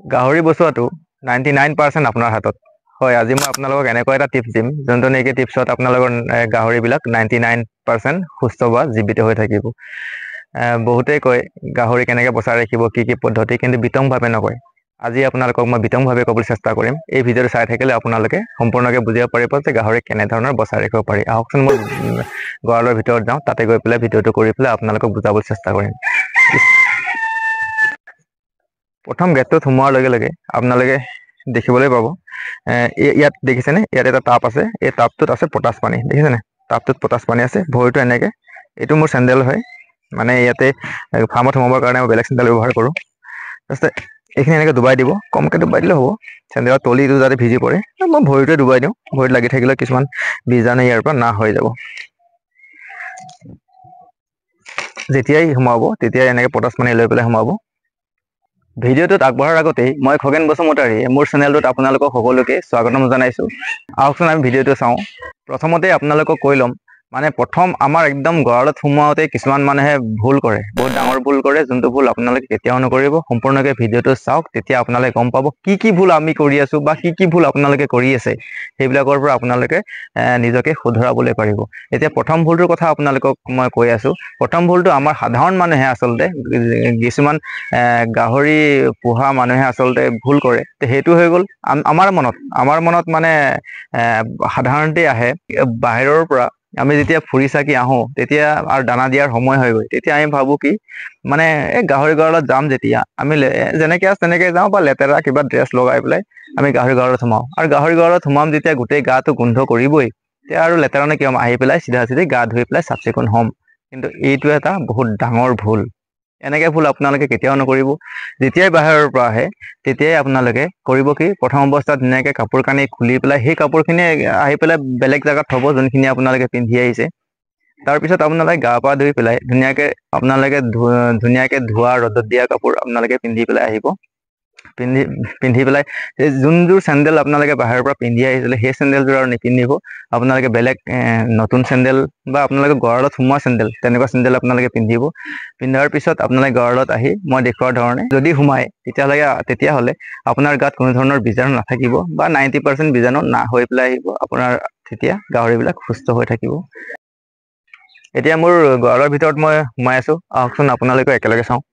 গাহৰি বচোৱাটো 99% আপোনাৰ হাতত হয়। আজি মই আপোনালোকক এনেকুৱা এটা টিপছ দিম, যোনটো নেকি টিপছত আপোনালোকৰ গাহৰিবিলাক 99% সুস্থ বা জীৱিত হৈ থাকিব। বহুতেই কয় গাহৰি কেনেকৈ বচাই ৰাখিব, কি কি পদ্ধতি, কিন্তু বিতংভাৱে নকয়। আজি আপোনালোকক মই বিতংভাৱে ক'বলৈ চেষ্টা কৰিম। এই ভিডিঅ'টো চাই থাকিলে আপোনালোকে সম্পূৰ্ণকৈ বুজিব পাৰিব যে গাহৰি কেনেধৰণৰ বচাই ৰাখিব পাৰি। আহকচোন মই গঁৰালৰ ভিতৰত যাওঁ, তাতে গৈ পেলাই ভিডিঅ'টো কৰি পেলাই আপোনালোকক বুজাবলৈ চেষ্টা কৰিম। প্ৰথম গেটটোত সোমোৱাৰ লগে লগে আপোনালোকে দেখিবলৈ পাব, ইয়াত দেখিছেনে, ইয়াত এটা টাব আছে। এই টাবটোত আছে পটাচ পানী, দেখিছেনে? টাবটোত পটাচ পানী আছে। ভৰিটো এনেকৈ, এইটো মোৰ চেণ্ডেল হয়, মানে ইয়াতে ফাৰ্মত সোমাবৰ কাৰণে মই বেলেগ চেণ্ডেল ব্যৱহাৰ কৰোঁ। তাৰপিছতে এইখিনি এনেকৈ ডুবাই দিব, কমকৈ ডুবাই দিলেও হ'ব, চেণ্ডেলৰ তলিটো যাতে ভিজি পৰে। মই ভৰিটোৱে ডুবাই দিওঁ, ভৰিত লাগি থাকিলে কিছুমান বীজাণু ইয়াৰ পৰা না হৈ যাব। যেতিয়াই সোমাব তেতিয়াই এনেকৈ পটাচ পানী লৈ পেলাই সোমাব। ভিডিঅ'টোত আগবঢ়াৰ আগতেই মই খগেন বসুমতাৰীয়ে মোৰ চেনেলটোত আপোনালোকক সকলোকে স্বাগতম জনাইছোঁ। আহকচোন আমি ভিডিঅ'টো চাওঁ। প্ৰথমতে আপোনালোকক কৈ ল'ম, মানে প্ৰথম আমাৰ একদম গঁৰালত সোমোৱাওঁতে কিছুমান মানুহে ভুল কৰে, বহুত ডাঙৰ ভুল কৰে, যোনটো ভুল আপোনালোকে কেতিয়াও নকৰিব। সম্পূৰ্ণকৈ ভিডিঅ'টো চাওক, তেতিয়া আপোনালোকে গম পাব কি কি ভুল আমি কৰি আছোঁ বা কি কি ভুল আপোনালোকে কৰি আছে, সেইবিলাকৰ পৰা আপোনালোকে নিজকে শুধৰাবলৈ পাৰিব। এতিয়া প্ৰথম ভুলটোৰ কথা আপোনালোকক মই কৈ আছোঁ। প্ৰথম ভুলটো আমাৰ সাধাৰণ মানুহে আচলতে, কিছুমান গাহৰি পোহা মানুহে আচলতে ভুল কৰে। সেইটো হৈ গ'ল আমাৰ মনত মানে সাধাৰণতে আহে, বাহিৰৰ পৰা আমি যেতিয়া ফুৰি চাকি আহোঁ তেতিয়া আৰু দানা দিয়াৰ সময় হৈ গ'ল, তেতিয়া আমি ভাবোঁ কি মানে এই গাহৰি গঁৰালত যাম যেতিয়া আমি যেনেকৈ আছোঁ তেনেকৈ যাওঁ, বা লেতেৰা কিবা ড্ৰেছ লগাই পেলাই আমি গাহৰি গঁৰালত সোমাওঁ। আৰু গাহৰি গঁৰালত সোমাম যেতিয়া গোটেই গাটো গোন্ধ কৰিবই, তেতিয়া আৰু লেতেৰা নে কিয়, আহি পেলাই চিধা চিধি গা ধুই পেলাই চাফ চিকুণ হ'ম। কিন্তু এইটো এটা বহুত ডাঙৰ ভুল। এনেকৈ ভুল আপোনালোকে কেতিয়াও নকৰিব। যেতিয়াই বাহিৰৰ পৰা আহে তেতিয়াই আপোনালোকে কৰিব কি, প্ৰথম অৱস্থাত ধুনীয়াকৈ কাপোৰ কানি খুলি পেলাই সেই কাপোৰখিনি আহি পেলাই বেলেগ জেগাত থ'ব, যোনখিনি আপোনালোকে পিন্ধি আহিছে। তাৰপিছত আপোনালোকে গা পা ধুই পেলাই ধুনীয়াকৈ আপোনালোকে ধুনীয়াকৈ ধোৱা ৰ'দত দিয়া কাপোৰ আপোনালোকে পিন্ধি পেলাই আহিব। পিন্ধি পিন্ধি পেলাই এই যোনযোৰ চেণ্ডেল আপোনালোকে বাহিৰৰ পৰা পিন্ধি আহিছিলে সেই চেণ্ডেলযোৰ আৰু নিপিন্ধিব। আপোনালোকে বেলেগ নতুন চেণ্ডেল বা আপোনালোকে গঁৰালত সোমোৱা চেণ্ডেল, তেনেকুৱা চেণ্ডেল আপোনালোকে পিন্ধিব। পিন্ধাৰ পিছত আপোনালোকে গঁৰালত আহি মই দেখুওৱাৰ ধৰণে যদি সোমায় তেতিয়াহ'লে আপোনাৰ গাত কোনো ধৰণৰ বীজাণু নাথাকিব বা 90% বীজাণু না হৈ পেলাই আহিব আপোনাৰ, তেতিয়া গাহৰিবিলাক সুস্থ হৈ থাকিব। এতিয়া মোৰ গঁৰালৰ ভিতৰত মই সোমাই আছোঁ, আহকচোন আপোনালোকে একেলগে চাওঁ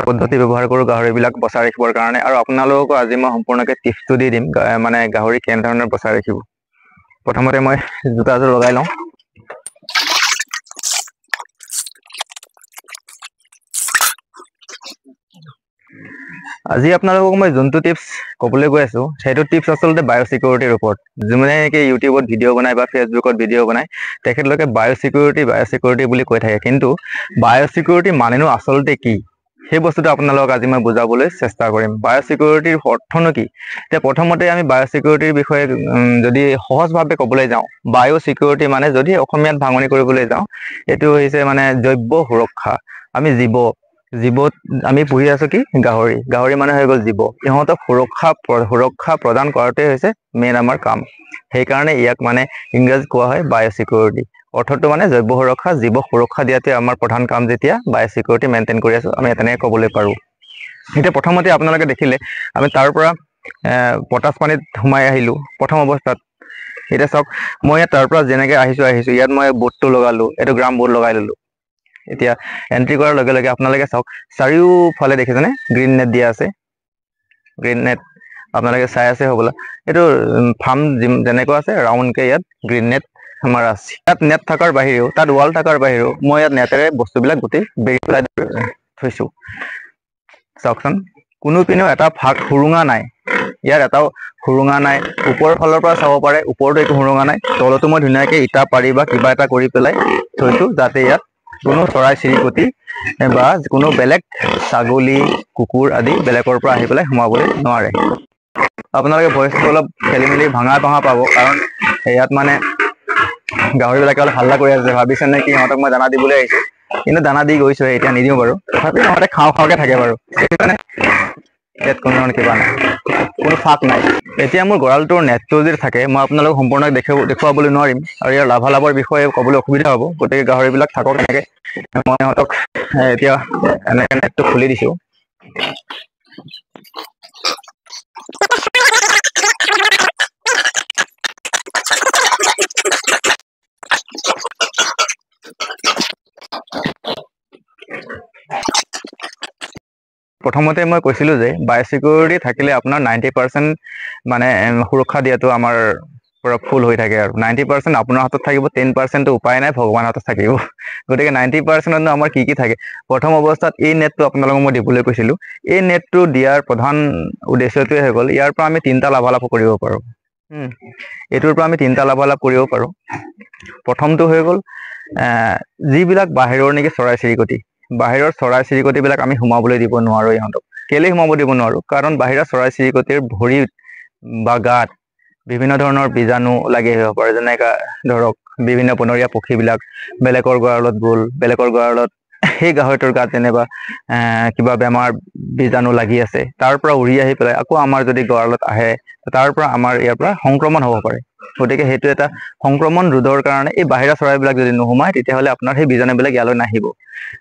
পদ্ধতি ব্যৱহাৰ কৰোঁ গাহৰিবিলাক বচাই ৰাখিবৰ কাৰণে। আৰু আপোনালোককো আজি মই সম্পূৰ্ণকৈ টিপছটো দি দিম, মানে গাহৰি কেনেধৰণে বচাই ৰাখিব। প্ৰথমতে মই জোতাযোৰ লগাই লওঁ। আজি আপোনালোকক মই যোনটো টিপছ ক'বলৈ গৈ আছোঁ সেইটো টিপছ আচলতে বায়'চিকিউৰিটিৰ ওপৰত। যোনে নেকি ইউটিউবত ভিডিঅ' বনায় বা ফেচবুকত ভিডিঅ' বনায়, তেখেতলোকে বায়'চিকিউৰিটি বায়'চিকিউৰিটি বুলি কৈ থাকে, কিন্তু বায়'চিকিউৰিটি মানেনো আচলতে কি, সেই বস্তুটো আপোনালোকক আজি মই বুজাবলৈ চেষ্টা কৰিম। বায়'চিকিউৰিটিৰ অৰ্থনো কি? এতিয়া প্ৰথমতে আমি বায়'চিকিউৰিটিৰ বিষয়ে যদি সহজভাৱে ক'বলৈ যাওঁ, বায়'চিকিউৰিটি মানে যদি অসমীয়াত ভাঙনি কৰিবলৈ যাওঁ, এইটো হৈছে মানে জৈৱ সুৰক্ষা। আমি জীৱত আমি পুহি আছোঁ কি, গাহৰি। গাহৰি মানে হৈ গ'ল জীৱ। ইহঁতক সুৰক্ষা প্ৰদান কৰাটোৱে হৈছে মেইন আমাৰ কাম। সেইকাৰণে ইয়াক মানে ইংৰাজীত কোৱা হয় বায়'চিকিউৰিটি। অৰ্থটো মানে জৈৱ সুৰক্ষা, জীৱ সুৰক্ষা দিয়াটোৱে আমাৰ প্ৰধান কাম। যেতিয়া বায়'চিকিউৰিটি মেইনটেইন কৰি আছোঁ আমি তেনেকৈ ক'বলৈ পাৰোঁ। এতিয়া প্ৰথমতে আপোনালোকে দেখিলে আমি তাৰ পৰা পটাচ পানীত সোমাই আহিলোঁ প্ৰথম অৱস্থাত। এতিয়া চাওক মই ইয়াত তাৰ পৰা যেনেকৈ আহিছোঁ ইয়াত মই বোৰ্ডটো লগালোঁ, এইটো গ্ৰাম বোৰ্ড লগাই ল'লোঁ। এতিয়া এণ্ট্ৰি কৰাৰ লগে লগে আপোনালোকে চাওক চাৰিওফালে দেখিছেনে গ্ৰীণ নেট দিয়া আছে। গ্ৰীণ নেট আপোনালোকে চাই আছে হ'বলা। এইটো ফাৰ্ম যেনেকুৱা আছে ৰাউণ্ডকৈ ইয়াত গ্ৰীণ নেট আমাৰ আছে। ইয়াত নেট থকাৰ বাহিৰেও, তাত ৱাল থকাৰ বাহিৰেও মই ইয়াত নেটেৰে বস্তুবিলাক গোটেই বেৰি পেলাই থৈছোঁ। চাওকচোন কোনো পিনেও এটা ফাঁক সুৰুঙা নাই, ইয়াত এটাও সুৰুঙা নাই। ওপৰৰ ফালৰ পৰা চাব পাৰে, ওপৰতো একো সুৰুঙা নাই। তলতো মই ধুনীয়াকৈ ইটা পাৰি বা কিবা এটা কৰি পেলাই থৈছোঁ, যাতে ইয়াত কোনো চৰাই চিৰিকটি বা কোনো বেলেগ ছাগলী কুকুৰ আদি বেলেগৰ পৰা আহি পেলাই সোমাবলৈ নোৱাৰে। আপোনালোকে ভইচটো অলপ খেলি মেলি ভাঙা ভাঙা পাব, কাৰণ ইয়াত মানে গাহৰিবিলাকে অলপ হাল্লা কৰি আছে। ভাবিছে নে কি ইহঁতক মই দানা দিবলৈ আহিছোঁ, কিন্তু দানা দি গৈছোঁ, এতিয়া নিদিওঁ বাৰু। তথাপি ইহঁতে খাওঁ খাওঁকে থাকে বাৰু, সেইকাৰণে ইয়াত কোনো ধৰণৰ কিবা নাই, কোনো ফাঁক নাই। এতিয়া মোৰ গঁৰালটোৰ নেটটো যদি থাকে মই আপোনালোকক সম্পূৰ্ণকৈ দেখুৱাবলৈ নোৱাৰিম আৰু ইয়াৰ লাভালাভৰ বিষয়ে ক'বলৈ অসুবিধা হ'ব। গতিকে গাহৰিবিলাক থাকক এনেকৈ, মই ইহঁতক এতিয়া এনেকৈ নেটটো খুলি দিছোঁ। প্ৰথমতে মই কৈছিলোঁ যে বায়'চিকিউৰিটি থাকিলে আপোনাৰ 90% মানে সুৰক্ষা দিয়াটো আমাৰ পৰা ফুল হৈ থাকে, আৰু 90% আপোনাৰ হাতত থাকিব, 10%টো উপায় নাই, ভগৱানৰ হাতত থাকিব। গতিকে 90%তনো আমাৰ কি কি থাকে? প্ৰথম অৱস্থাত এই নেটটো আপোনালোকক মই দিবলৈ কৈছিলোঁ। এই নেটটো দিয়াৰ প্ৰধান উদ্দেশ্যটোৱে হৈ গ'ল, ইয়াৰ পৰা আমি তিনিটা লাভালাভ কৰিব পাৰোঁ। এইটোৰ পৰা আমি তিনিটা লাভালাভ কৰিব পাৰোঁ। প্ৰথমটো হৈ গ'ল, যিবিলাক বাহিৰৰ নেকি চৰাই চিৰিকটি, বাহিৰৰ চৰাই চিৰিকটিবিলাক আমি সোমাবলৈ দিব নোৱাৰোঁ ইহঁতক। কেলৈ সোমাব দিব নোৱাৰোঁ? কাৰণ বাহিৰৰ চৰাই চিৰিকটিৰ ভৰিত বা গাত বিভিন্ন ধৰণৰ বীজাণু লাগি আহিব পাৰে। যেনেকা ধৰক বিভিন্ন বনৰীয়া পক্ষীবিলাক বেলেগৰ গঁৰালত গ'ল, বেলেগৰ গঁৰালত সেই গাহৰিটোৰ গাত যেনিবা কিবা বেমাৰ বীজাণু লাগি আছে, তাৰ পৰা উৰি আহি পেলাই আকৌ আমাৰ যদি গঁৰালত আহে, তাৰ পৰা আমাৰ ইয়াৰ পৰা সংক্ৰমণ হ'ব পাৰে। গতিকে সেইটো এটা সংক্ৰমণ ৰোধৰ কাৰণে এই বাহিৰা চৰাইবিলাক যদি নোসোমায়, তেতিয়াহ'লে আপোনাৰ সেই বীজাণুবিলাক ইয়ালৈ নাহিব,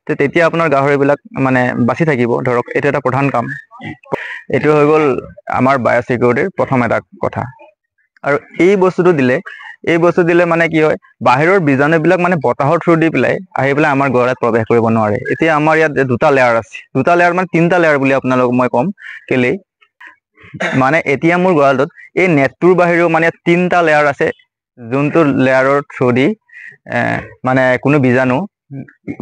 তেতিয়া আপোনাৰ গাহৰিবিলাক মানে বাচি থাকিব। ধৰক এইটো এটা প্ৰধান কাম। এইটো হৈ গ'ল আমাৰ বায়'চিকিউৰিটিৰ প্ৰথম এটা কথা। আৰু এই বস্তু দিলে মানে কি হয়, বাহিৰৰ বীজাণুবিলাক মানে বতাহৰ থ্ৰু দি পেলাই আহি পেলাই আমাৰ গঁৰালত প্ৰৱেশ কৰিব নোৱাৰে। এতিয়া আমাৰ ইয়াত দুটা লেয়াৰ আছে, দুটা লেয়াৰ মানে তিনিটা লেয়াৰ বুলি আপোনালোকক মই ক'ম কেলেই, মানে এতিয়া মোৰ গঁৰালটোত এই নেটটোৰ বাহিৰেও মানে তিনিটা লেয়াৰ আছে, যোনটো লেয়াৰৰ থ্ৰু দি মানে কোনো বীজাণু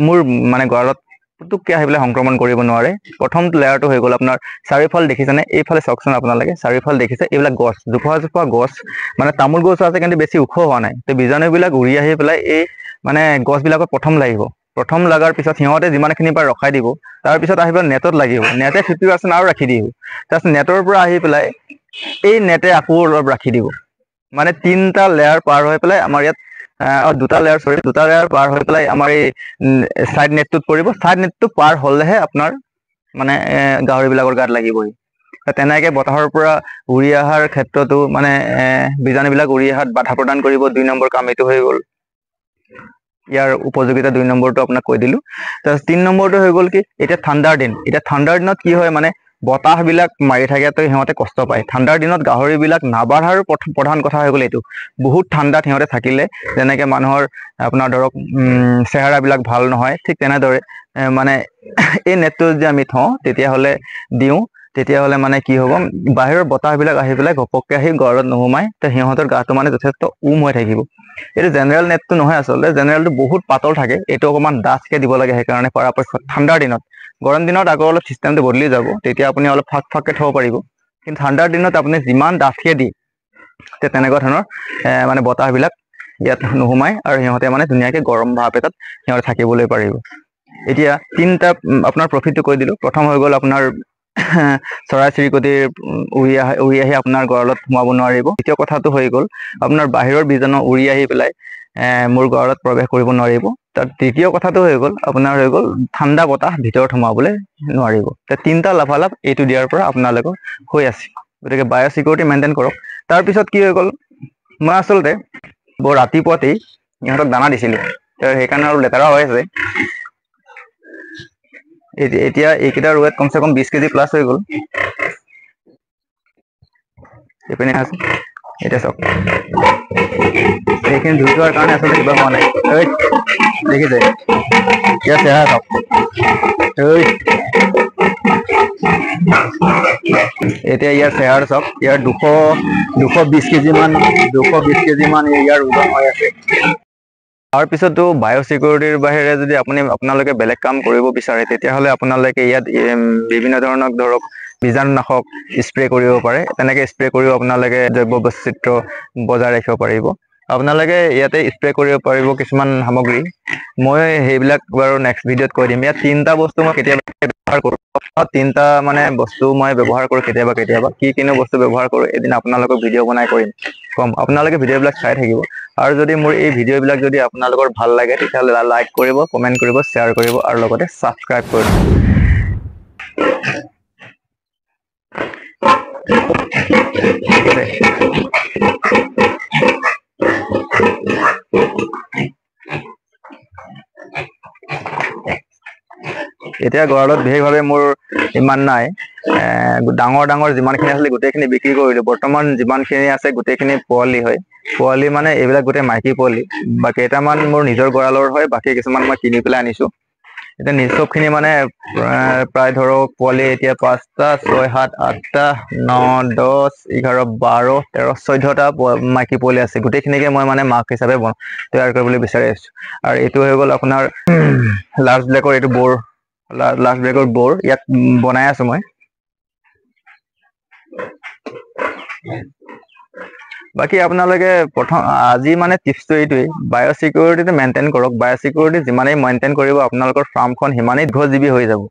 মোৰ মানে গঁৰালত পুতুককৈ আহি পেলাই সংক্ৰমণ কৰিব নোৱাৰে। প্ৰথম লেয়াৰটো হৈ গ'ল আপোনাৰ চাৰিওফাল দেখিছেনে? এইফালে চাওকচোন আপোনালোকে, চাৰিওফাল দেখিছে এইবিলাক গছ, জোপোহা জোপোহা গছ, মানে তামোল গছো আছে কিন্তু বেছি ওখ হোৱা নাই। তো বীজাণুবিলাক উৰি আহি পেলাই এই মানে গছবিলাকত প্ৰথম লাগিব। প্ৰথম লগাৰ পিছত সিহঁতে যিমানখিনি পাৰে ৰখাই দিব, তাৰপিছত আহি পেলাই নেটত লাগিব, নেটে 50% আৰু ৰাখি দিব। তাৰপিছত নেটৰ পৰা আহি পেলাই এই নেটে আকৌ অলপ ৰাখি দিব। মানে তিনিটা লেয়াৰ পাৰ হৈ পেলাই আমাৰ ইয়াত দুটা লেয়াৰ, চৰি, দুটা লেয়াৰ পাৰ হৈ পেলাই আমাৰ এই ছাইড নেটটোত পৰিব। ছাইড নেটটো পাৰ হ'লেহে আপোনাৰ মানে গাহৰিবিলাকৰ গাত লাগিবহি। তেনেকৈ বতাহৰ পৰা উৰি অহাৰ ক্ষেত্ৰতো মানে বীজাণুবিলাক উৰি অহাত বাধা প্ৰদান কৰিব। 2 নম্বৰ কাম এইটো হৈ গ'ল, ইয়াৰ উপযোগিতা 2 নম্বৰটো আপোনাক কৈ দিলোঁ। তাৰপিছত 3 নম্বৰটো হৈ গ'ল কি, এতিয়া ঠাণ্ডাৰ দিন, এতিয়া ঠাণ্ডাৰ দিনত কি হয়, মানে বতাহবিলাক মাৰি থাকে, তো সিহঁতে কষ্ট পায়। ঠাণ্ডাৰ দিনত গাহৰিবিলাক নাবাঢ়াৰো প্ৰধান কথা হৈ গ'ল এইটো। বহুত ঠাণ্ডাত সিহঁতে থাকিলে যেনেকৈ মানুহৰ আপোনাৰ ধৰক চেহেৰাবিলাক ভাল নহয়, ঠিক তেনেদৰে মানে এই নেটটো যদি আমি থওঁ তেতিয়াহ'লে দিওঁ, তেতিয়াহ'লে মানে কি হ'ব, বাহিৰৰ বতাহবিলাক আহি পেলাই ঘপককৈ আহি গঁৰালত নোসোমায়, তো সিহঁতৰ গাটো মানে যথেষ্ট উম হৈ থাকিব। এইটো জেনেৰেল নেটটো নহয়, আচলতে জেনেৰেলটো বহুত পাতল থাকে, এইটো অকণমান ডাঠকৈ দিব লাগে, সেইকাৰণে পৰাপক্ষত ঠাণ্ডাৰ দিনত। গৰম দিনত আকৌ অলপ চিষ্টেমটো বদলি যাব, তেতিয়া আপুনি অলপ ফাক ফাককৈ থ'ব পাৰিব। কিন্তু ঠাণ্ডাৰ দিনত আপুনি যিমান ডাঠকৈ দিয়ে তেনেকুৱা ধৰণৰ মানে বতাহবিলাক ইয়াত নোসোমায় আৰু সিহঁতে মানে ধুনীয়াকৈ গৰম ভাৱ এটাত সিহঁতে থাকিবলৈ পাৰিব। এতিয়া তিনিটা আপোনাৰ প্ৰফিটটো কৈ দিলোঁ। প্ৰথম হৈ গ'ল আপোনাৰ চৰাই চিৰিকটিৰ উৰি আহি আপোনাৰ গঁৰালত সোমাব নোৱাৰিব। দ্বিতীয় কথাটো হৈ গ'ল আপোনাৰ বাহিৰৰ বীজাণু উৰি আহি পেলাই মোৰ গঁৰালত প্ৰৱেশ কৰিব নোৱাৰিব। তাৰ তৃতীয় কথাটো হৈ গ'ল আপোনাৰ হৈ গ'ল ঠাণ্ডা বতাহ ভিতৰত সোমাবলৈ নোৱাৰিব। তিনিটা লাভালাভ এইটো দিয়াৰ পৰা আপোনালোকৰ হৈ আছে। গতিকে বায়'চিকিউৰিটি মেইনটেইন কৰক। তাৰপিছত কি হৈ গ'ল, মই আচলতে বৰ ৰাতিপুৱাতেই ইহঁতক দানা দিছিলোঁ, সেইকাৰণে অলপ লেতেৰা হৈ আছে। এতিয়া এইকেইটাৰ ৱেট কমচে কম 20 কেজি প্লাছ হৈ গ'ল। এইপিনে আছে, এতিয়া চাওক এইখিনি ধুই থোৱাৰ কাৰণে আচলতে কিবা হোৱা নাই। ঐ দেখিছে ইয়াৰ চেহেৰা চাওক, ঐ এতিয়া ইয়াৰ চেহেৰা চাওক, ইয়াৰ 220 কেজি মান, 220 কেজি মান ইয়াৰ ওজন হৈ আছে। তাৰপিছতো বায়'চিকিউৰিটিৰ বাহিৰে যদি আপোনালোকে বেলেগ কাম কৰিব বিচাৰে, তেতিয়াহ'লে আপোনালোকে ইয়াত বিভিন্ন ধৰণৰ ধৰক বীজাণুনাশক স্প্ৰে কৰিব পাৰে। তেনেকৈ স্প্ৰে কৰিও আপোনালোকে জৈৱ বৈচিত্ৰ্য বজাই ৰাখিব পাৰিব। আপোনালোকে ইয়াতে স্প্ৰে কৰিব পাৰিব কিছুমান সামগ্ৰী, মই সেইবিলাক বাৰু নেক্সট ভিডিঅ'ত কৈ দিম। ইয়াত তিনিটা বস্তু মই কেতিয়াবা ব্যৱহাৰ কৰোঁ, তিনিটা মানে বস্তু মই ব্যৱহাৰ কৰোঁ কেতিয়াবা কেতিয়াবা। কি কিনো বস্তু ব্যৱহাৰ কৰোঁ এদিন আপোনালোকক ভিডিঅ' বনাই কৰিম কম, আপোনালোকে ভিডিঅ'বিলাক চাই থাকিব। আৰু যদি মোৰ এই ভিডিঅ'বিলাক যদি আপোনালোকৰ ভাল লাগে তেতিয়াহ'লে লাইক কৰিব, কমেণ্ট কৰিব, শ্বেয়াৰ কৰিব আৰু লগতে ছাবস্ক্ৰাইব কৰিব। এতিয়া গঁৰালত বিশেষভাৱে মোৰ ইমান নাই, ডাঙৰ ডাঙৰ যিমানখিনি আছিলে গোটেইখিনি বিক্ৰী কৰিলোঁ। বৰ্তমান যিমানখিনি আছে গোটেইখিনি পোৱালি হয়, পোৱালি মানে এইবিলাক গোটেই মাইকী পোৱালি, বা কেইটামান মোৰ নিজৰ গঁৰালৰ হয়, বাকী কিছুমান মই কিনি পেলাই আনিছোঁ। এতিয়া চবখিনি মানে প্ৰায় ধৰক পোৱালি এতিয়া 5টা 6 7 8 9 10 11 12 13 14টা মাইকী পোৱালি আছে। গোটেইখিনিকে মই মানে মাক হিচাপে তৈয়াৰ কৰিবলৈ বিচাৰি আছোঁ। আৰু এইটো হৈ গ'ল আপোনাৰ লাৰ্জ ব্লেকৰ এইটো বৰ, লাৰ্জ ব্লেকৰ বৰ ইয়াত বনাই আছোঁ মই। বাকী আপোনালোকে প্ৰথম আজি মানে টিপছটো এইটোৱেই, বায়'চিকিউৰিটিটো মেইনটেইন কৰক। বায়'চিকিউৰিটি যিমানেই মেইনটেইন কৰিব আপোনালোকৰ ফাৰ্মখন সিমানেই দীৰ্ঘজীৱী হৈ যাব।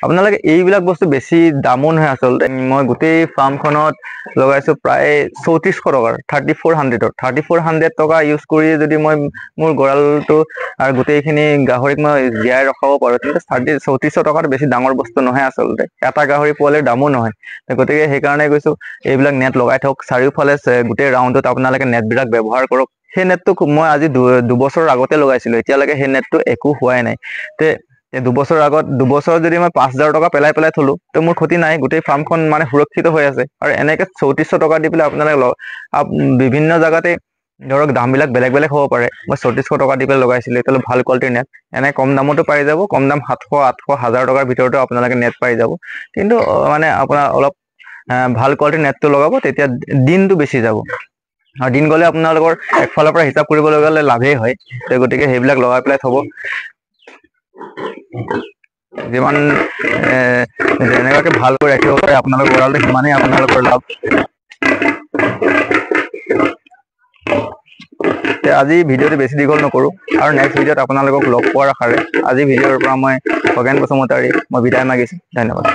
আপোনালোকে এইবিলাক বস্তু বেছি দামো নহয় আচলতে। মই গোটেই ফাৰ্মখনত লগাইছোঁ প্ৰায় 3400 টকাৰ, 3400 টকা ইউজ কৰি যদি মই মোৰ গঁৰালটো আৰু গোটেইখিনি গাহৰিক মই জীয়াই ৰখাব পাৰোঁ, তেন্তে 3400 টকাটো বেছি ডাঙৰ বস্তু নহয় আচলতে। এটা গাহৰি পোৱালিৰ দামো নহয়। গতিকে সেইকাৰণে কৈছোঁ এইবিলাক নেট লগাই থওক চাৰিওফালে, গোটেই ৰাউণ্ডত আপোনালোকে নেটবিলাক ব্যৱহাৰ কৰক। সেই নেটটো মই আজি দুবছৰৰ আগতে লগাইছিলোঁ, এতিয়ালৈকে সেই নেটটো একো হোৱাই নাই। তে দুবছৰৰ আগত, দুবছৰত যদি মই 5000 টকা পেলাই পেলাই থলো, তো মোৰ ক্ষতি নাই, গোটেই ফাৰ্মখন মানে সুৰক্ষিত হৈ আছে। আৰু এনেকৈ 3400 টকা দি পেলাই আপোনালোকে বিভিন্ন জেগাতে ধৰক দামবিলাক বেলেগ বেলেগ হ'ব পাৰে। মই 3400 টকা দি পেলাই লগাইছিলোঁ, এতিয়ালৈ ভাল কোৱালিটিৰ নেট। এনে কম দামতো পাই যাব, কম দাম 700 800 1000 টকাৰ ভিতৰতো আপোনালোকে নেট পাই যাব। কিন্তু মানে আপোনাৰ অলপ ভাল কোৱালিটিৰ নেটটো লগাব, তেতিয়া দিনটো বেছি যাব। আৰু দিন গ'লে আপোনালোকৰ একফালৰ পৰা হিচাপ কৰিবলৈ গ'লে লাভেই হয়। গতিকে সেইবিলাক লগাই পেলাই থ'ব। যিমান যেনেকুৱাকৈ ভালকৈ ৰাখিব পাৰে আপোনালোকৰ গঁৰালটো, সিমানেই আপোনালোকৰ লাভ। আজি ভিডিঅ'টো বেছি দীঘল নকৰোঁ, আৰু নেক্সট ভিডিঅ'ত আপোনালোকক লগ পোৱাৰ আশাৰে আজি ভিডিঅ'ৰ পৰা মই খগেন বসুমতাৰী মই বিদায় মাগিছোঁ। ধন্যবাদ।